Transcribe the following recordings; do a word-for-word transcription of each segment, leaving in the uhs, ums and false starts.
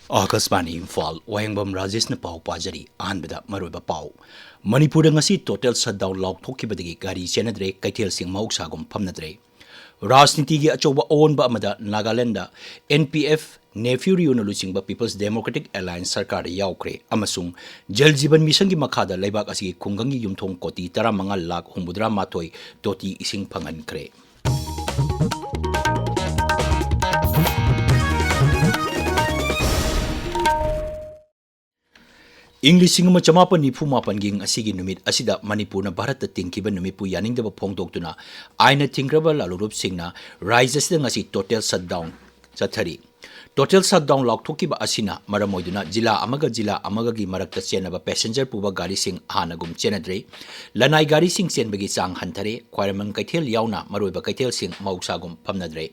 ꯑꯥꯀꯥꯁꯕꯥꯅꯤ ꯏꯝꯐꯥꯜ, ꯋꯥꯍꯦꯡꯕꯝ ꯔꯥꯖꯦꯁꯅ ꯄꯥꯎ ꯄꯥꯖꯔꯤ꯫ ꯑꯍꯥꯟꯕꯗ ꯃꯔꯨꯑꯣꯏꯕ ꯄꯥꯎ꯫ ꯃꯅꯤꯄꯨꯔꯗ ꯉꯁꯤ total shutdown ꯂꯥꯎꯊꯣꯛꯈꯤꯕꯗꯒꯤ ꯒꯥꯔꯤ ꯆꯦꯟꯅꯗ꯭ꯔꯦ, ꯀꯩꯊꯦꯜꯁꯤꯡ ꯃꯍꯧꯁꯥꯒꯨꯝ ꯐꯝꯅꯗ꯭ꯔꯦ꯫ ꯔꯥꯖꯅꯤꯇꯤꯒꯤ ꯑꯆꯧꯕ ꯑꯑꯣꯟꯕ ꯑꯃꯗ Nagaland N P F, Neiphiu ꯔꯤꯑꯣꯅ ꯂꯨꯆꯤꯡꯕ People's Democratic Alliance ꯁꯔꯀꯥꯔꯗ ꯌꯥꯎꯈ꯭ꯔꯦ ꯑꯃꯁꯨꯡ ꯖꯜ ꯖꯤꯕꯟ ꯃꯤꯁꯟꯒꯤ ꯃꯈꯥꯗ ꯂꯩꯕꯥꯛ ꯑꯁꯤꯒꯤ ꯈꯨꯡꯒꯪꯒꯤ ꯌꯨꯝꯊꯣꯡ ꯀꯣꯇꯤ ꯇꯔꯥꯃꯉꯥ ꯂꯥꯈ ꯍꯨꯝꯐꯨꯇꯔꯥ ꯃꯥꯊꯣꯏ ꯇꯣꯇꯤ ꯏꯁꯤꯡ ꯐꯪꯍꯟꯈ꯭ꯔꯦ꯫ ꯏꯪ ꯂꯤꯁꯤꯡ ꯑꯃ ꯆꯃꯥꯄꯟ ꯅꯤꯐꯨ ꯃꯥꯄꯟꯒꯤ ꯉꯁꯤꯒꯤ ꯅꯨꯃꯤꯠ ꯑꯁꯤꯗ ꯃꯅꯤꯄꯨꯔꯅ ꯚꯥꯔꯠꯇ ꯇꯤꯟꯈꯤꯕ ꯅꯨꯃꯤꯠꯄꯨ ꯌꯥꯅꯤꯡꯗꯕ ꯐꯣꯡꯗꯣꯛꯇꯨꯅ ꯑꯥꯏꯟꯅ ꯊꯤꯡꯈ꯭ꯔꯕ ꯂꯥꯂꯣꯡꯂꯨꯞꯁꯤꯡꯅ ꯔꯥꯖ꯭ꯌ ꯑꯁꯤꯗ ꯉꯁꯤ total shutdown ꯆꯠꯊꯔꯤ꯫ Total shutdown ꯂꯥꯎꯊꯣꯛꯈꯤꯕ ꯑꯁꯤꯅ ꯃꯔꯝ ꯑꯣꯏꯗꯨꯅ ꯖꯤꯂꯥ ꯑꯃꯒ ꯖꯤꯂꯥ ꯑꯃꯒꯒꯤ ꯃꯔꯛꯇ ꯆꯦꯟꯅꯕ passenger ꯄꯨꯕ ꯒꯥꯔꯤꯁꯤꯡ ꯍꯥꯟꯅꯒꯨꯝ ꯆꯦꯟꯅꯗ꯭ꯔꯦ꯫ ꯂꯅꯥꯏ ꯒꯥꯔꯤꯁꯤꯡ ꯆꯦꯟꯕꯒꯤ ꯆꯥꯡ ꯍꯟꯊꯔꯦ꯫ ꯈ꯭ꯋꯥꯏꯔꯝꯕꯟ ꯀꯩꯊꯦꯜ ꯌꯥꯎꯅ ꯃꯔꯨꯑꯣꯏꯕ ꯀꯩꯊꯦꯜꯁꯤꯡ ꯃꯍꯧꯁꯥꯒꯨꯝ ꯐꯝꯅꯗ꯭ꯔꯦ꯫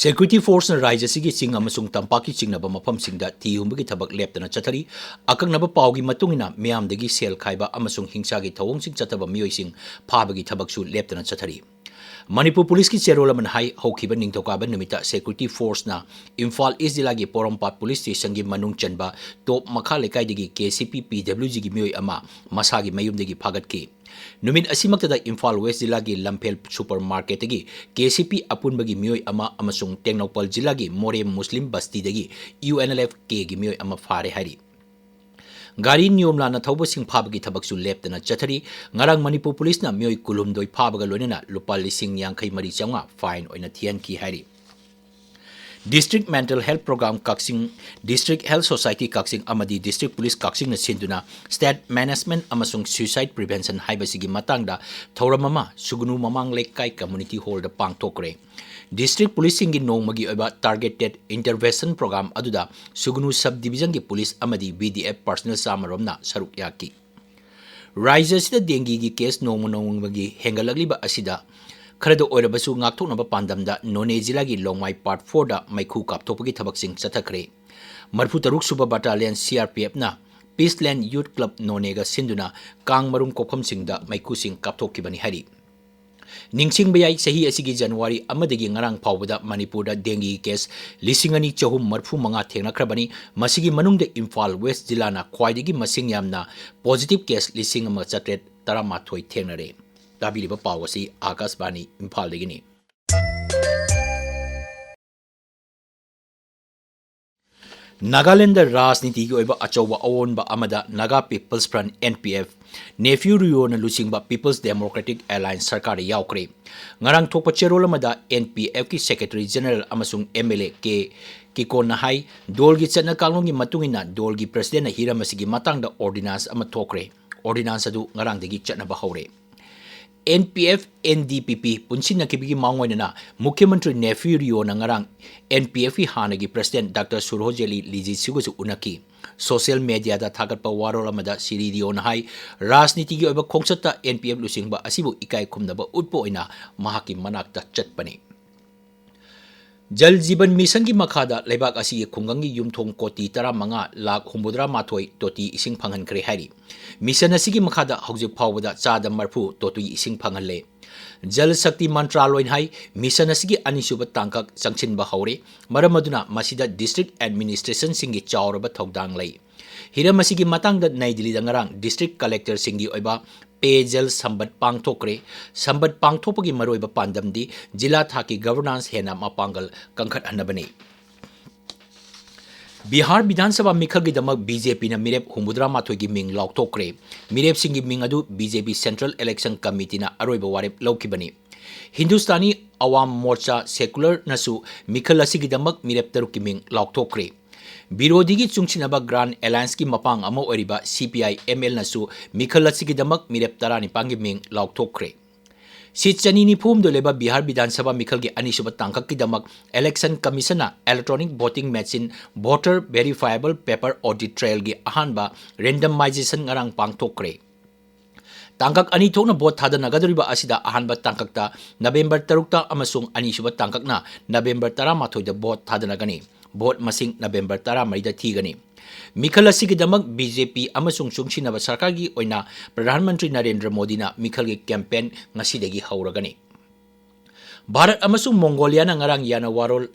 Security forceꯅ ꯔꯥꯖ꯭ꯌ ꯑꯁꯤꯒꯤ ꯆꯤꯡ ꯑꯃꯁꯨꯡ ꯇꯝꯄꯥꯛꯀꯤ ꯆꯤꯡꯅꯕ ꯃꯐꯝꯁꯤꯡꯗ ꯊꯤ ꯍꯨꯝꯕꯒꯤ ꯊꯕꯛ ꯂꯦꯞꯇꯅ ꯆꯠꯊꯔꯤ꯫ ꯑꯀꯛꯅꯕ ꯄꯥꯎꯒꯤ ꯃꯇꯨꯡ ꯏꯟꯅ ꯃꯤꯌꯥꯝꯗꯒꯤ ꯁꯦꯜ ꯈꯥꯏꯕ ꯑꯃꯁꯨꯡ ꯍꯤꯡꯁꯥꯒꯤ ꯊꯧꯑꯣꯡꯁꯤꯡ ꯆꯠꯊꯕ ꯃꯤꯑꯣꯏꯁꯤꯡ ꯐꯥꯕꯒꯤ ꯊꯕꯛꯁꯨ ꯂꯦꯞꯇꯅ ꯆꯠꯊꯔꯤ꯫ ꯃꯅꯤꯄꯨꯔ ꯄꯨꯂꯤꯁꯀꯤ ꯆꯦꯔꯣꯜ ꯑꯃꯅ ꯍꯥꯏ, ꯍꯧꯈꯤꯕ ꯅꯤꯡꯊꯧꯀꯥꯕ ꯅꯨꯃꯤꯠꯇ Security forceꯅ ꯏꯝꯐꯥꯜ ꯏꯁ ꯖꯤꯂꯥꯒꯤ ꯄꯣꯔꯣꯝꯄꯥꯠ ꯄꯨꯂꯤꯁ ꯁ꯭ꯇꯦꯁꯟꯒꯤ ꯃꯅꯨꯡ ꯆꯟꯕ ꯇꯣꯞ ꯃꯈꯥ ꯂꯩꯀꯥꯏꯗꯒꯤ K C P P W Gꯒꯤ ꯃꯤꯑꯣꯏ ꯑꯃ ꯃꯁꯥꯒꯤ ꯃꯌꯨꯝꯗꯒꯤ ꯐꯥꯒꯠꯈꯤ꯫ ꯅꯨꯃꯤꯠ ꯑꯁꯤꯃꯛꯇꯗ ꯏꯝꯐꯥꯜ ꯋꯦꯁ ꯖꯤꯂꯥꯒꯤ ꯂꯝꯐꯦꯜ ꯁꯨꯄꯔ ꯃꯥꯔꯀꯦꯠꯇꯒꯤ K C P ꯑꯄꯨꯟꯕꯒꯤ ꯃꯤꯑꯣꯏ ꯑꯃ ꯑꯃꯁꯨꯡ ꯇꯦꯡꯅꯧꯄꯜ ꯖꯤꯂꯥꯒꯤ ꯃꯣꯔꯦ ꯃꯨꯁꯂꯤꯝ ꯕꯁꯇꯤꯗꯒꯤ U N L F Kꯒꯤ ꯃꯤꯑꯣꯏ ꯑꯃ ꯐꯥꯔꯦ ꯍꯥꯏꯔꯤ꯫ ꯒꯥꯔꯤ ꯅꯤꯌꯣꯝ ꯂꯥꯟꯅ ꯊꯧꯕꯁꯤꯡ ꯐꯥꯕꯒꯤ ꯊꯕꯛꯁꯨ ꯂꯦꯞꯇꯅ ꯆꯠꯊꯔꯤ꯫ ꯉꯔꯥꯡ ꯃꯅꯤꯄꯨꯔ ꯄꯨꯂꯤꯁꯅ ꯃꯤꯑꯣꯏ ꯀꯨꯟꯍꯨꯝꯗꯣꯏ ꯐꯥꯕꯒ ꯂꯣꯏꯅꯅ ꯂꯨꯄꯥ ꯂꯤꯁꯤꯡ ꯌꯥꯡꯈꯩ ꯃꯔꯤ ꯆꯥꯝꯃꯉꯥ fine ꯑꯣꯏꯅ ꯊꯤꯍꯟꯈꯤ ꯍꯥꯏꯔꯤ꯫ District Mental Health Program ꯀꯛꯆꯤꯡ, District Health Society ꯀꯛꯆꯤꯡ ꯑꯃꯗꯤ District Police ꯀꯛꯆꯤꯡꯅ ꯁꯤꯟꯗꯨꯅ State Management ꯑꯃꯁꯨꯡ Suicide Prevention ꯍꯥꯏꯕꯁꯤꯒꯤ ꯃꯇꯥꯡꯗ ꯊꯧꯔꯝ ꯑꯃ ꯁꯨꯒꯅꯨ ꯃꯃꯥꯡ ꯂꯩꯀꯥꯏ Community Hallꯗ ꯄꯥꯡꯊꯣꯛꯈ꯭ꯔꯦ꯫ District Policeꯁꯤꯡꯒꯤ ꯅꯣꯡꯃꯒꯤ ꯑꯣꯏꯕ Targeted Intervention Program ꯑꯗꯨꯗ ꯁꯨꯒꯅꯨ Sub Divisionꯒꯤ police ꯑꯃꯗꯤ V D F personnel ꯆꯥꯝꯃꯔꯣꯝꯅ ꯁꯔꯨꯛ ꯌꯥꯈꯤ꯫ ꯔꯥꯖ꯭ꯌ ꯑꯁꯤꯗ dengueꯒꯤ case ꯅꯣꯡꯃ ꯅꯣꯡꯃꯒꯤ ꯍꯦꯟꯒꯠꯂꯛꯂꯤꯕ ꯑꯁꯤꯗ ꯈꯔꯗ ꯑꯣꯏꯔꯕꯁꯨ ꯉꯥꯛꯊꯣꯛꯅꯕ ꯄꯥꯟꯗꯝꯗ ꯅꯣꯅꯦ ꯖꯤꯂꯥꯒꯤ ꯂꯣꯡꯃꯥꯏ Part fourꯗ ꯃꯩꯈꯨ ꯀꯥꯞꯊꯣꯛꯄꯒꯤ ꯊꯕꯛꯁꯤꯡ ꯆꯠꯊꯈ꯭ꯔꯦ꯫ ꯃꯔꯤꯐꯨ ꯇꯔꯨꯛ ꯁꯨꯕ Battalion C R P Fꯅ Peaceland Youth Club ꯅꯣꯅꯦꯒ ꯁꯤꯟꯗꯨꯅ ꯀꯥꯡ ꯃꯔꯨꯝ ꯀꯣꯛꯐꯝꯁꯤꯡꯗ ꯃꯩꯈꯨꯁꯤꯡ ꯀꯥꯞꯊꯣꯛꯈꯤꯕꯅꯤ ꯍꯥꯏꯔꯤ꯫ ꯅꯤꯡꯁꯤꯡꯕ ꯌꯥꯏ, ꯆꯍꯤ ꯑꯁꯤꯒꯤ ꯖꯅꯋꯥꯔꯤ ꯑꯃꯗꯒꯤ ꯉꯔꯥꯡ ꯐꯥꯎꯕꯗ ꯃꯅꯤꯄꯨꯔꯗ dengue case ꯂꯤꯁꯤꯡ ꯑꯅꯤ ꯆꯍꯨꯝ ꯃꯔꯤꯐꯨ ꯃꯉꯥ ꯊꯦꯡꯅꯈ꯭ꯔꯕꯅꯤ꯫ ꯃꯁꯤꯒꯤ ꯃꯅꯨꯡꯗ ꯏꯝꯐꯥꯜ West ꯖꯤꯂꯥꯅ ꯈ꯭ꯋꯥꯏꯗꯒꯤ ꯃꯁꯤꯡ ꯌꯥꯝꯅ positive case ꯂꯤꯁꯤꯡ ꯑꯃ ꯆꯥꯇ꯭ꯔꯦꯠ ꯇꯔꯥꯃꯥꯊꯣꯏ ꯊꯦꯡꯅꯔꯦ꯫ ꯇꯥꯕꯤꯔꯤꯕ ꯄꯥꯎ ꯑꯁꯤ ꯑꯥꯀꯥꯁꯕꯥꯅꯤ ꯏꯝꯐꯥꯜꯗꯒꯤꯅꯤ꯫ ꯅꯥꯒꯥꯂꯦꯟꯗ ꯔꯥꯖꯅꯤꯇꯤꯒꯤ ꯑꯣꯏꯕ ꯑꯆꯧꯕ ꯑꯑꯣꯟꯕ ꯑꯃꯗ Naga People's Front, N P F, Neiphiu ꯔꯤꯑꯣꯅ ꯂꯨꯆꯤꯡꯕ People's Democratic Alliance ꯁꯔꯀꯥꯔꯗ ꯌꯥꯎꯈ꯭ꯔꯦ꯫ ꯉꯔꯥꯡ ꯊꯣꯛꯄ ꯆꯦꯔꯣꯜ ꯑꯃꯗ N P F ꯀꯤ Secretary General ꯑꯃꯁꯨꯡ M L A K ꯀꯤꯀꯣꯟꯅ ꯍꯥꯏ, ꯗꯣꯜꯒꯤ ꯆꯠꯅ ꯀꯥꯡꯂꯣꯟꯒꯤ ꯃꯇꯨꯡ ꯏꯟꯅ ꯗꯣꯜꯒꯤ president ꯅ ꯍꯤꯔꯝ ꯑꯁꯤꯒꯤ ꯃꯇꯥꯡꯗ ordinance ꯑꯃ ꯊꯣꯛꯈ꯭ꯔꯦ꯫ Ordinance ꯑꯗꯨ ꯉꯔꯥꯡꯗꯒꯤ ꯆꯠꯅꯕ ꯍꯧꯔꯦ꯫ N P F N D P P ꯄꯨꯟꯁꯤꯟꯅꯈꯤꯕꯒꯤ ꯃꯥꯡꯑꯣꯏꯅꯅ ꯃꯨꯈ꯭ꯌ ꯃꯟꯇ꯭ꯔꯤ ꯅꯦꯐ꯭ꯌꯨ ꯔꯤꯑꯣꯅ ꯉꯔꯥꯡ N P F ꯀꯤ ꯍꯥꯟꯅꯒꯤ president Doctor ꯁꯨꯔꯍꯣꯖꯦꯂꯤ ꯂꯤꯖꯤꯁꯨꯒꯁꯨ ꯎꯅꯈꯤ꯫ Social media ꯗ ꯊꯥꯒꯠꯄ ꯋꯥꯔꯣꯜ ꯑꯃꯗ ꯁꯤꯔꯤ ꯔꯤꯑꯣꯅ ꯍꯥꯏ, ꯔꯥꯖꯅꯤꯇꯤꯒꯤ ꯑꯣꯏꯕ ꯈꯣꯡꯆꯠꯇ N P F ꯂꯨꯆꯤꯡꯕ ꯑꯁꯤꯕꯨ ꯏꯀꯥꯏ ꯈꯨꯝꯅꯕ ꯎꯠꯄ ꯑꯣꯏꯅ ꯃꯍꯥꯛꯀꯤ ꯃꯅꯥꯛꯇ ꯆꯠꯄꯅꯤ꯫ ꯖꯜ ꯖꯤꯕꯟ ꯃꯤꯁꯟꯒꯤ ꯃꯈꯥꯗ ꯂꯩꯕꯥꯛ ꯑꯁꯤꯒꯤ ꯈꯨꯡꯒꯪꯒꯤ ꯌꯨꯝꯊꯣꯡ ꯀꯣꯇꯤ ꯇꯔꯥꯃꯉꯥ ꯂꯥꯈ ꯍꯨꯝꯐꯨꯇꯔꯥ ꯃꯥꯊꯣꯏ ꯇꯣꯇꯤ ꯏꯁꯤꯡ ꯐꯪꯍꯟꯈ꯭ꯔꯦ ꯍꯥꯏꯔꯤ꯫ ꯃꯤꯁꯟ ꯑꯁꯤꯒꯤ ꯃꯈꯥꯗ ꯍꯧꯖꯤꯛ ꯐꯥꯎꯕꯗ ꯆꯥꯗ ꯃꯔꯤꯐꯨ ꯇꯣꯇꯤ ꯏꯁꯤꯡ ꯐꯪꯍꯜꯂꯦ꯫ ꯖꯜ ꯁꯛꯇꯤ ꯃꯟꯇ꯭ꯔꯥꯂꯣꯏꯅ ꯍꯥꯏ, ꯃꯤꯁꯟ ꯑꯁꯤꯒꯤ ꯑꯅꯤꯁꯨꯕ ꯇꯥꯡꯀꯛ ꯆꯪꯁꯤꯟꯕ ꯍꯧꯔꯦ꯫ ꯃꯔꯝ ꯑꯗꯨꯅ ꯃꯁꯤꯗ district administration ꯁꯤꯡꯒꯤ ꯆꯥꯎꯔꯕ ꯊꯧꯗꯥꯡ ꯂꯩ꯫ ꯍꯤꯔꯝ ꯑꯁꯤꯒꯤ ꯃꯇꯥꯡꯗ ꯅꯩ ꯗꯤꯜꯂꯤꯗ ꯉꯔꯥꯡ district collector ꯁꯤꯡꯒꯤ ꯑꯣꯏꯕ ꯄꯦꯖꯜ ꯁꯝꯕꯠ ꯄꯥꯡꯊꯣꯛꯈ꯭ꯔꯦ꯫ ꯁꯝꯕꯠ ꯄꯥꯡꯊꯣꯛꯄꯒꯤ ꯃꯔꯨꯑꯣꯏꯕ ꯄꯥꯟꯗꯝꯗꯤ ꯖꯤꯂꯥ ꯊꯥꯛꯀꯤ governance ꯍꯦꯟꯅ ꯃꯄꯥꯡꯒꯜ ꯀꯟꯈꯠꯍꯟꯅꯕꯅꯤ꯫ ꯕꯤꯍꯥꯔ ꯕꯤꯙꯥꯟ ꯁꯚꯥ ꯃꯤꯈꯜꯒꯤꯗꯃꯛ B J P ꯅ ꯃꯤꯔꯦꯞ ꯍꯨꯝꯐꯨꯇꯔꯥ ꯃꯥꯊꯣꯏꯒꯤ ꯃꯤꯡ ꯂꯥꯎꯊꯣꯛꯈ꯭ꯔꯦ꯫ ꯃꯤꯔꯦꯞꯁꯤꯡꯒꯤ ꯃꯤꯡ ꯑꯗꯨ B J P Central Election Committee ꯅ ꯑꯔꯣꯏꯕ ꯋꯥꯔꯦꯞ ꯂꯧꯈꯤꯕꯅꯤ꯫ ꯍꯤꯟꯗꯨꯁꯇꯥꯅꯤ ꯑꯋꯥꯝ ꯃꯣꯔꯆꯥ secular ꯅꯁꯨ ꯃꯤꯈꯜ ꯑꯁꯤꯒꯤꯗꯃꯛ ꯃꯤꯔꯦꯞ ꯇꯔꯨꯛꯀꯤ ꯃꯤꯡ ꯂꯥꯎꯊꯣꯛꯈ꯭ꯔꯦ꯫ ꯕꯤꯔꯣꯙꯤꯒꯤ ꯆꯨꯡꯁꯤꯟꯅꯕ Grand Alliance ꯀꯤ ꯃꯄꯥꯡ ꯑꯃ ꯑꯣꯏꯔꯤꯕ C P I M L ꯅꯁꯨ ꯃꯤꯈꯜ ꯑꯁꯤꯒꯤꯗꯃꯛ ꯃꯤꯔꯦꯞ ꯇꯔꯥꯅꯤꯄꯥꯟꯒꯤ ꯃꯤꯡ ꯂꯥꯎꯊꯣꯛꯈ꯭ꯔꯦ꯫ Seat ꯆꯅꯤ ꯅꯤꯐꯨ ꯍꯨꯝꯗꯣꯏ ꯂꯩꯕ ꯕꯤꯍꯥꯔ ꯕꯤꯙꯥꯟ ꯁꯚꯥ ꯃꯤꯈꯜꯒꯤ ꯑꯅꯤꯁꯨꯕ ꯇꯥꯡꯀꯛꯀꯤꯗꯃꯛ Election Commission ꯅ electronic voting machine, voter verifiable paper audit trail ꯒꯤ ꯑꯍꯥꯟꯕ randomization ꯉꯔꯥꯡ ꯄꯥꯡꯊꯣꯛꯈ꯭ꯔꯦ꯫ ꯇꯥꯡꯀꯛ ꯑꯅꯤ ꯊꯣꯛꯅ vote ꯊꯥꯗꯅꯒꯗꯧꯔꯤꯕ ꯑꯁꯤꯗ ꯑꯍꯥꯟꯕ ꯇꯥꯡꯀꯛꯇ November ꯇꯔꯨꯛꯇ ꯑꯃꯁꯨꯡ ꯑꯅꯤꯁꯨꯕ ꯇꯥꯡꯀꯛꯅ November ꯇꯔꯥꯃꯥꯊꯣꯏꯗ vote ꯊꯥꯗꯅꯒꯅꯤ꯫ Vote ꯃꯁꯤꯡ November ꯇꯔꯥꯃꯔꯤꯗ ꯊꯤꯒꯅꯤ꯫ ꯃꯤꯈꯜ ꯑꯁꯤꯒꯤꯗꯃꯛ ꯕꯤ ꯖꯦ ꯄꯤ ꯑꯃꯁꯨꯡ ꯆꯨꯡꯁꯤꯟꯅꯕ ꯁꯔꯀꯥꯔꯒꯤ ꯑꯣꯏꯅ ꯄ꯭ꯔꯙꯥꯟ ꯃꯟꯇ꯭ꯔꯤ ꯅꯔꯦꯟꯗ꯭ꯔ ꯃꯣꯗꯤꯅ ꯃꯤꯈꯜꯒꯤ ꯀꯦꯝꯄꯦꯟ ꯉꯁꯤꯗꯒꯤ ꯍꯧꯔꯒꯅꯤ꯫ ꯚꯥꯔꯠ ꯑꯃꯁꯨꯡ ꯃꯣꯡꯒꯣꯂꯤꯌꯥꯅ ꯉꯔꯥꯡ ꯌꯥꯅ ꯋꯥꯔꯣꯜ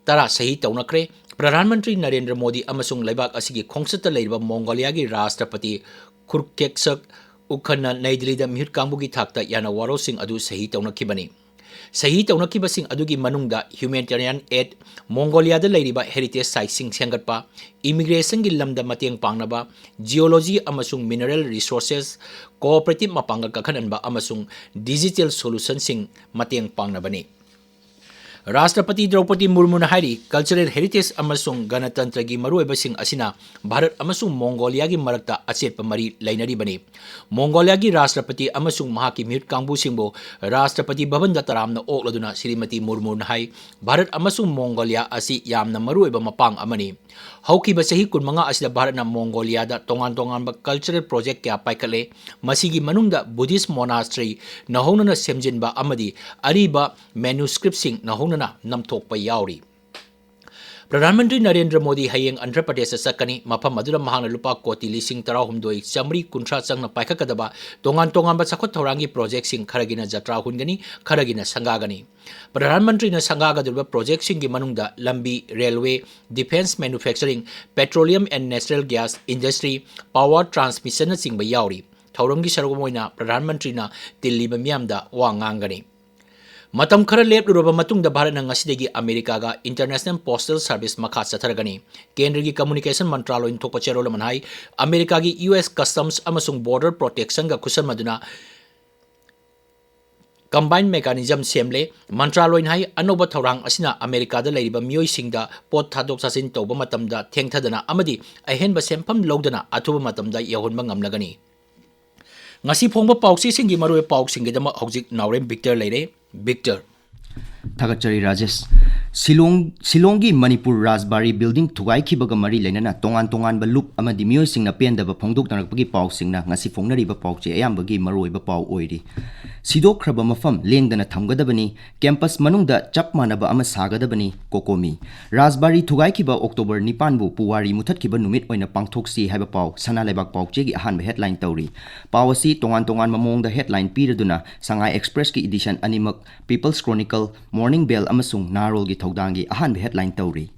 ꯇꯔꯥ ꯁꯍꯤ ꯇꯧꯅꯈ꯭ꯔꯦ꯫ ꯄ꯭ꯔꯙꯥꯟ ꯃꯟꯇ꯭ꯔꯤ ꯅꯔꯦꯟꯗ꯭ꯔ ꯃꯣꯗꯤ ꯑꯃꯁꯨꯡ ꯂꯩꯕꯥꯛ ꯑꯁꯤꯒꯤ ꯈꯣꯡꯆꯠꯇ ꯂꯩꯔꯤꯕ ꯃꯣꯡꯒꯣꯂꯤꯌꯥꯒꯤ ꯔꯥꯁꯇ꯭ꯔꯄꯇꯤ ꯈꯨꯔꯀꯦꯛꯁꯛ ꯎꯈꯟꯅ ꯅꯩ ꯗꯤꯜꯂꯤꯗ ꯃꯤꯍꯨꯠ ꯀꯥꯡꯕꯨꯒꯤ ꯊꯥꯛꯇ ꯌꯥꯅ ꯋꯥꯔꯣꯜꯁꯤꯡ ꯑꯗꯨ ꯁꯍꯤ ꯇꯧꯅꯈꯤꯕꯅꯤ꯫ ꯁꯍꯤ ꯇꯧꯅꯈꯤꯕꯁꯤꯡ ꯑꯗꯨꯒꯤ ꯃꯅꯨꯡꯗ humanitarian aid, ꯃꯣꯡꯒꯣꯂꯤꯌꯥꯗ ꯂꯩꯔꯤꯕ heritage siteꯁꯤꯡ ꯁꯦꯝꯒꯠꯄ, immigration ꯒꯤ ꯂꯝꯗ ꯃꯇꯦꯡ ꯄꯥꯡꯅꯕ, geology ꯑꯃꯁꯨꯡ mineral resources, cooperative ꯃꯄꯥꯡꯒꯜ ꯀꯟꯈꯠꯍꯟꯕ ꯑꯃꯁꯨꯡ digital solution ꯁꯤꯡ ꯃꯇꯦꯡ ꯄꯥꯡꯅꯕꯅꯤ꯫ ꯔꯥꯁꯇ꯭ꯔꯄꯇꯤ ꯗ꯭ꯔꯧꯄꯗꯤ ꯃꯨꯔꯃꯨꯅ ꯍꯥꯏꯔꯤ, cultural heritage ꯑꯃꯁꯨꯡ ꯒꯅꯇꯟꯇ꯭ꯔꯒꯤ ꯃꯔꯨꯑꯣꯏꯕꯁꯤꯡ ꯑꯁꯤꯅ ꯚꯥꯔꯠ ꯑꯃꯁꯨꯡ ꯃꯣꯡꯒꯣꯂꯤꯌꯥꯒꯤ ꯃꯔꯛꯇ ꯑꯆꯦꯠꯄ ꯃꯔꯤ ꯂꯩꯅꯔꯤꯕꯅꯤ꯫ ꯃꯣꯡꯒꯣꯂꯤꯌꯥꯒꯤ ꯔꯥꯁꯇ꯭ꯔꯄꯇꯤ ꯑꯃꯁꯨꯡ ꯃꯍꯥꯛꯀꯤ ꯃꯤꯍꯨꯠ ꯀꯥꯡꯕꯨꯁꯤꯡꯕꯨ ꯔꯥꯁꯇ꯭ꯔꯄꯇꯤ ꯚꯕꯟꯗ ꯇꯔꯥꯝꯅ ꯑꯣꯛꯂꯗꯨꯅ ꯁ꯭ꯔꯤꯃꯇꯤ ꯃꯨꯔꯃꯨꯅ ꯍꯥꯏ, ꯚꯥꯔꯠ ꯑꯃꯁꯨꯡ ꯃꯣꯡꯒꯣꯂꯤꯌꯥ ꯑꯁꯤ ꯌꯥꯝꯅ ꯃꯔꯨꯑꯣꯏꯕ ꯃꯄꯥꯡ ꯑꯃꯅꯤ꯫ ꯍꯧꯈꯤꯕ ꯆꯍꯤ ꯀꯨꯟꯃꯉꯥ ꯑꯁꯤꯗ ꯚꯥꯔꯠꯅ ꯃꯣꯡꯒꯣꯂꯤꯌꯥꯗ ꯇꯣꯉꯥꯟ ꯇꯣꯉꯥꯟꯕ cultural project ꯀꯌꯥ ꯄꯥꯏꯈꯠꯂꯦ, ꯃꯁꯤꯒꯤ ꯃꯅꯨꯡꯗ Buddhist monastery ꯅꯧꯍꯧꯅꯅ ꯁꯦꯝꯖꯤꯟꯕ ꯑꯃꯗꯤ ꯑꯔꯤꯕ manuscript ꯁꯤꯡ ꯅꯧꯍꯧꯅꯅ ꯅꯝꯊꯣꯛꯄ ꯌꯥꯎꯔꯤ꯫ ꯄ꯭ꯔꯙꯥꯟ ꯃꯟꯇ꯭ꯔꯤ ꯅꯔꯦꯟꯗ꯭ꯔ ꯃꯣꯗꯤ ꯍꯌꯦꯡ ꯑꯟꯙ꯭ꯔ ꯄ꯭ꯔꯗꯦꯁꯇ ꯆꯠꯀꯅꯤ꯫ ꯃꯐꯝ ꯑꯗꯨꯗ ꯃꯍꯥꯛꯅ ꯂꯨꯄꯥ ꯀꯣꯇꯤ ꯂꯤꯁꯤꯡ ꯇꯔꯥꯍꯨꯝꯗꯣꯏ ꯆꯥꯃꯔꯤ ꯀꯨꯟꯊ꯭ꯔꯥ ꯆꯪꯅ ꯄꯥꯏꯈꯠꯀꯗꯕ ꯇꯣꯉꯥꯟ ꯇꯣꯉꯥꯟꯕ ꯆꯥꯎꯈꯠ ꯊꯧꯔꯥꯡꯒꯤ project ꯁꯤꯡ ꯈꯔꯒꯤꯅ ꯖꯇ꯭ꯔꯥ ꯍꯨꯟꯒꯅꯤ, ꯈꯔꯒꯤꯅ ꯁꯪꯒꯥꯒꯅꯤ꯫ ꯄ꯭ꯔꯙꯥꯟ ꯃꯟꯇ꯭ꯔꯤꯅ ꯁꯪꯒꯥꯒꯗꯧꯔꯤꯕ project ꯁꯤꯡꯒꯤ ꯃꯅꯨꯡꯗ ꯂꯝꯕꯤ, railway, defence manufacturing, petroleum and natural gas industry, power transmission ꯅꯆꯤꯡꯕ ꯌꯥꯎꯔꯤ꯫ ꯊꯧꯔꯝꯒꯤ ꯁꯔꯨꯛ ꯑꯃ ꯑꯣꯏꯅ ꯄ꯭ꯔꯙꯥꯟ ꯃꯟꯇ꯭ꯔꯤꯅ ꯇꯤꯜꯂꯤꯕ ꯃꯤꯌꯥꯝꯗ ꯋꯥ ꯉꯥꯡꯒꯅꯤ꯫ ꯃꯇꯝ ꯈꯔ ꯂꯦꯞꯂꯨꯔꯕ ꯃꯇꯨꯡꯗ ꯚꯥꯔꯠꯅ ꯉꯁꯤꯗꯒꯤ ꯑꯃꯦꯔꯤꯀꯥꯒ International Postal Service ꯃꯈꯥ ꯆꯠꯊꯔꯒꯅꯤ꯫ ꯀꯦꯟꯗ꯭ꯔꯒꯤ communication ꯃꯟꯇ꯭ꯔꯥꯂꯣꯏꯅ ꯊꯣꯛꯄ ꯆꯦꯔꯣꯜ ꯑꯃꯅ ꯍꯥꯏ, ꯑꯃꯦꯔꯤꯀꯥꯒꯤ U S Customs ꯑꯃꯁꯨꯡ Border Protection ꯒ ꯈꯨꯠꯁꯝꯅꯗꯨꯅ combined mechanism ꯁꯦꯝꯂꯦ꯫ ꯃꯟꯇ꯭ꯔꯥꯂꯣꯏꯅ ꯍꯥꯏ, ꯑꯅꯧꯕ ꯊꯧꯔꯥꯡ ꯑꯁꯤꯅ ꯑꯃꯦꯔꯤꯀꯥꯗ ꯂꯩꯔꯤꯕ ꯃꯤꯑꯣꯏꯁꯤꯡꯗ ꯄꯣꯠ ꯊꯥꯗꯣꯛ ꯊꯥꯖꯤꯟ ꯇꯧꯕ ꯃꯇꯝꯗ ꯊꯦꯡꯊꯗꯅ ꯑꯃꯗꯤ ꯑꯍꯦꯟꯕ ꯁꯦꯟꯐꯝ ꯂꯧꯗꯅ ꯑꯊꯨꯕ ꯃꯇꯝꯗ ꯌꯧꯍꯟꯕ ꯉꯝꯂꯒꯅꯤ꯫ ꯉꯁꯤ ꯐꯣꯡꯕ ꯄꯥꯎꯆꯦꯁꯤꯡꯒꯤ ꯃꯔꯨꯑꯣꯏꯕ ꯄꯥꯎꯁꯤꯡꯒꯤꯗꯃꯛ ꯍꯧꯖꯤꯛ ꯅꯥꯎꯔꯦꯝ ꯕꯤꯛꯇꯔ ꯂꯩꯔꯦ꯫ ꯕꯤꯛꯇꯔ꯫ ꯊꯥꯒꯠꯆꯔꯤ ꯔꯥꯖꯦꯁ꯫ ꯁꯤꯂꯣꯡ, ꯁꯤꯂꯣꯡꯒꯤ ꯃꯅꯤꯄꯨꯔ ꯔꯥꯖꯕꯥꯔꯤ building ꯊꯨꯒꯥꯏꯈꯤꯕꯒ ꯃꯔꯤ ꯂꯩꯅꯅ ꯇꯣꯉꯥꯟ ꯇꯣꯉꯥꯟꯕ ꯂꯨꯞ ꯑꯃꯗꯤ ꯃꯤꯑꯣꯏꯁꯤꯡꯅ ꯄꯦꯟꯗꯕ ꯐꯣꯡꯗꯣꯛꯅꯔꯛꯄꯒꯤ ꯄꯥꯎꯁꯤꯡꯅ ꯉꯁꯤ ꯐꯣꯡꯅꯔꯤꯕ ꯄꯥꯎꯆꯦ ꯑꯌꯥꯝꯕꯒꯤ ꯃꯔꯨꯑꯣꯏꯕ ꯄꯥꯎ ꯑꯣꯏꯔꯤ꯫ ꯁꯤꯗꯣꯛꯈ꯭ꯔꯕ ꯃꯐꯝ ꯂꯦꯡꯗꯅ ꯊꯝꯒꯗꯕꯅꯤ, ꯀꯦꯝꯄꯁ ꯃꯅꯨꯡꯗ ꯆꯞ ꯃꯥꯟꯅꯕ ꯑꯃ ꯁꯥꯒꯗꯕꯅꯤ, ꯀꯣꯀꯣꯃꯤ꯫ ꯔꯥꯖꯕꯥꯔꯤ ꯊꯨꯒꯥꯏꯈꯤꯕ ꯑꯣꯛꯇꯣꯕꯔ ꯅꯤꯄꯥꯟꯕꯨ ꯄꯨꯋꯥꯔꯤ ꯃꯨꯊꯠꯈꯤꯕ ꯅꯨꯃꯤꯠ ꯑꯣꯏꯅ ꯄꯥꯡꯊꯣꯛꯁꯤ ꯍꯥꯏꯕ ꯄꯥꯎ ꯁꯅꯥ ꯂꯩꯕꯥꯛ ꯄꯥꯎꯆꯦꯒꯤ ꯑꯍꯥꯟꯕ headline ꯇꯧꯔꯤ꯫ ꯄꯥꯎ ꯑꯁꯤ ꯇꯣꯉꯥꯟ ꯇꯣꯉꯥꯟꯕ ꯃꯑꯣꯡꯗ headline ꯄꯤꯔꯗꯨꯅ ꯁꯉꯥꯏ Expressꯀꯤ edition ꯑꯅꯤꯃꯛ People's Chronicle, Morning Bell ꯑꯃꯁꯨꯡ ꯅꯥꯔꯣꯜꯒꯤ ꯊꯧꯗꯥꯡꯒꯤ ꯑꯍꯥꯟꯕ headline ꯇꯧꯔꯤ꯫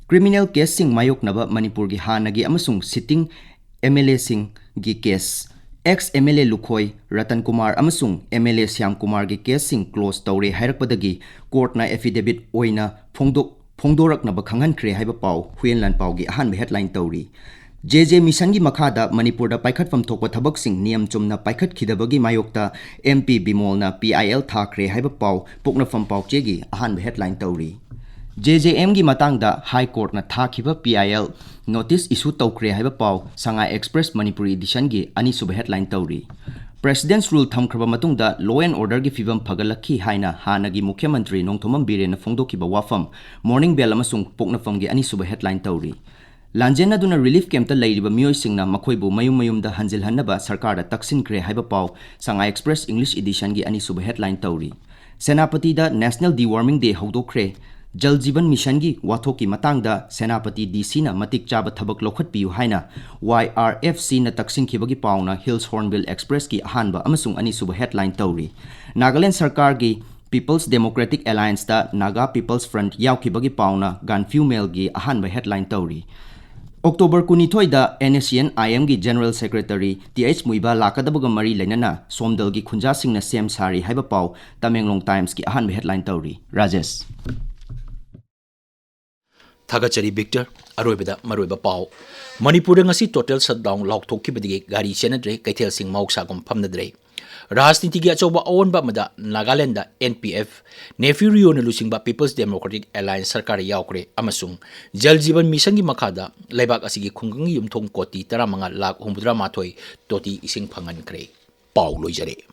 Criminal caseꯁꯤꯡ ꯃꯥꯌꯣꯛꯅꯕ ꯃꯅꯤꯄꯨꯔꯒꯤ ꯍꯥꯟꯅꯒꯤ ꯑꯃꯁꯨꯡ sitting MLAꯁꯤꯡꯒꯤ case, ex MLA Lukhoi Ratan Kumar ꯑꯃꯁꯨꯡ MLA ꯁ꯭ꯌꯥꯝ ꯀꯨꯃꯥꯔꯒꯤ caseꯁꯤꯡ close ꯇꯧꯔꯦ ꯍꯥꯏꯔꯛꯄꯗꯒꯤ courtꯅ affidavit ꯑꯣꯏꯅ ꯐꯣꯡꯗꯣꯛ-, ꯐꯣꯡꯗꯣꯔꯛꯅꯕ ꯈꯪꯍꯟꯈ꯭ꯔꯦ ꯍꯥꯏꯕ ꯄꯥꯎ ꯍꯨꯏꯌꯦꯟ ꯂꯥꯟꯄꯥꯎꯒꯤ ꯑꯍꯥꯟꯕ headline ꯇꯧꯔꯤ꯫ JJ Missionꯒꯤ ꯃꯈꯥꯗ ꯃꯅꯤꯄꯨꯔꯗ ꯄꯥꯏꯈꯠꯐꯝ ꯊꯣꯛꯄ ꯊꯕꯛꯁꯤꯡ ꯅꯤꯌꯝ ꯆꯨꯝꯅ ꯄꯥꯏꯈꯠꯈꯤꯗꯕꯒꯤ ꯃꯥꯌꯣꯛꯇ MP ꯕꯤꯃꯣꯜꯅ PIL ꯊꯥꯈ꯭ꯔꯦ ꯍꯥꯏꯕ ꯄꯥꯎ ꯄꯣꯛꯅꯐꯝ ꯄꯥꯎꯆꯦꯒꯤ ꯑꯍꯥꯟꯕ headline ꯇꯧꯔꯤ꯫ JJMꯒꯤ ꯃꯇꯥꯡꯗ High Courtꯅ ꯊꯥꯈꯤꯕ PIL notice issue ꯇꯧꯈ꯭ꯔꯦ ꯍꯥꯏꯕ ꯄꯥꯎ ꯁꯉꯥꯏ Express ꯃꯅꯤꯄꯨꯔꯤ editionꯒꯤ ꯑꯅꯤꯁꯨꯕ headline ꯇꯧꯔꯤ꯫ President's Rule ꯊꯝꯈ꯭ꯔꯕ ꯃꯇꯨꯡꯗ law and orderꯒꯤ ꯐꯤꯕꯝ ꯐꯒꯠꯂꯛꯈꯤ ꯍꯥꯏꯅ ꯍꯥꯟꯅꯒꯤ ꯃꯨꯈ꯭ꯌ ꯃꯟꯇ꯭ꯔꯤ ꯅꯣꯡꯊꯣꯝꯕꯝ ꯕꯤꯔꯦꯟꯅ ꯐꯣꯡꯗꯣꯛꯈꯤꯕ ꯋꯥꯐꯝ Morning Bell ꯑꯃꯁꯨꯡ ꯄꯣꯛꯅꯐꯝꯒꯤ ꯑꯅꯤꯁꯨꯕ headline ꯇꯧꯔꯤ꯫ ꯂꯥꯟꯖꯦꯟꯅꯗꯨꯅ relief campꯇ ꯂꯩꯔꯤꯕ ꯃꯤꯑꯣꯏꯁꯤꯡꯅ ꯃꯈꯣꯏꯕꯨ ꯃꯌꯨꯝ ꯃꯌꯨꯝꯗ ꯍꯟꯖꯤꯜꯍꯟꯅꯕ ꯁꯔꯀꯥꯔꯗ ꯇꯛꯁꯤꯟꯈ꯭ꯔꯦ ꯍꯥꯏꯕ ꯄꯥꯎ ꯁꯉꯥꯏ Express English editionꯒꯤ ꯑꯅꯤꯁꯨꯕ headline ꯇꯧꯔꯤ꯫ ꯁꯦꯅꯥꯄꯇꯤꯗ National Deworming Day ꯍꯧꯗꯣꯛꯈ꯭ꯔꯦ꯫ ꯖꯜ ꯖꯤꯕꯟ Missionꯒꯤ ꯋꯥꯊꯣꯛꯀꯤ ꯃꯇꯥꯡꯗ ꯁꯦꯅꯥꯄꯇꯤ DCꯅ ꯃꯇꯤꯛ ꯆꯥꯕ ꯊꯕꯛ ꯂꯧꯈꯠꯄꯤꯌꯨ ꯍꯥꯏꯅ YRFCꯅ ꯇꯛꯁꯤꯟꯈꯤꯕꯒꯤ ꯄꯥꯎꯅ Hills Hornbill Expressꯀꯤ ꯑꯍꯥꯟꯕ ꯑꯃꯁꯨꯡ ꯑꯅꯤꯁꯨꯕ headline ꯇꯧꯔꯤ꯫ ꯅꯥꯒꯥꯂꯦꯟ ꯁꯔꯀꯥꯔꯒꯤ People's Democratic Allianceꯇ Naga People's Front ꯌꯥꯎꯈꯤꯕꯒꯤ ꯄꯥꯎꯅ Gaanphiu Mailꯒꯤ ꯑꯍꯥꯟꯕ headline ꯇꯧꯔꯤ꯫ ꯑꯣꯛꯇꯣꯕꯔ ꯀꯨꯟꯅꯤꯊꯣꯏꯗ NSCN-IMꯒꯤ General Secretary Th Muivah ꯂꯥꯛꯀꯗꯕꯒ ꯃꯔꯤ ꯂꯩꯅꯅ ꯁꯣꯝꯗꯜꯒꯤ ꯈꯨꯟꯖꯥꯁꯤꯡꯅ ꯁꯦꯝ ꯁꯥꯔꯤ ꯍꯥꯏꯕ ꯄꯥꯎ ꯇꯃꯦꯡꯂꯣꯡ Timesꯀꯤ ꯑꯍꯥꯟꯕ headline ꯇꯧꯔꯤ꯫ ꯔꯥꯖꯦꯁ꯫ ꯊꯥꯒꯠꯆꯔꯤ ꯕꯤꯛꯇꯔ꯫ ꯑꯔꯣꯏꯕꯗ ꯃꯔꯨꯑꯣꯏꯕ ꯄꯥꯎ꯫ ꯃꯅꯤꯄꯨꯔꯗ ꯉꯁꯤ total shutdown ꯂꯥꯎꯊꯣꯛꯈꯤꯕꯗꯒꯤ ꯒꯥꯔꯤ ꯆꯦꯟꯅꯗ꯭ꯔꯦ, ꯀꯩꯊꯦꯜꯁꯤꯡ ꯃꯍꯧꯁꯥꯒꯨꯝ ꯐꯝꯅꯗ꯭ꯔꯦ꯫ ꯔꯥꯖꯅꯤꯇꯤꯒꯤ ꯑꯆꯧꯕ ꯑꯑꯣꯟꯕ ꯑꯃꯗ ꯅꯥꯒꯥꯂꯦꯟꯗ NPF, ꯅꯦꯐ꯭ꯌꯨ ꯔꯤꯑꯣꯅ ꯂꯨꯆꯤꯡꯕ People's Democratic Alliance ꯁꯔꯀꯥꯔ ꯌꯥꯎꯈ꯭ꯔꯦ ꯑꯃꯁꯨꯡ ꯖꯜ ꯖꯤꯕꯟ Missionꯒꯤ ꯃꯈꯥꯗ ꯂꯩꯕꯥꯛ ꯑꯁꯤꯒꯤ ꯈꯨꯡꯒꯪꯒꯤ ꯌꯨꯝꯊꯣꯡ ꯀꯣꯇꯤ ꯇꯔꯥꯃꯉꯥ ꯂꯥꯈ ꯍꯨꯝꯐꯨꯇꯔꯥ ꯃꯥꯊꯣꯏ ꯇꯣꯇꯤ ꯏꯁꯤꯡ ꯐꯪꯍꯟꯈ꯭ꯔꯦ꯫ ꯄꯥꯎ ꯂꯣꯏꯖꯔꯦ꯫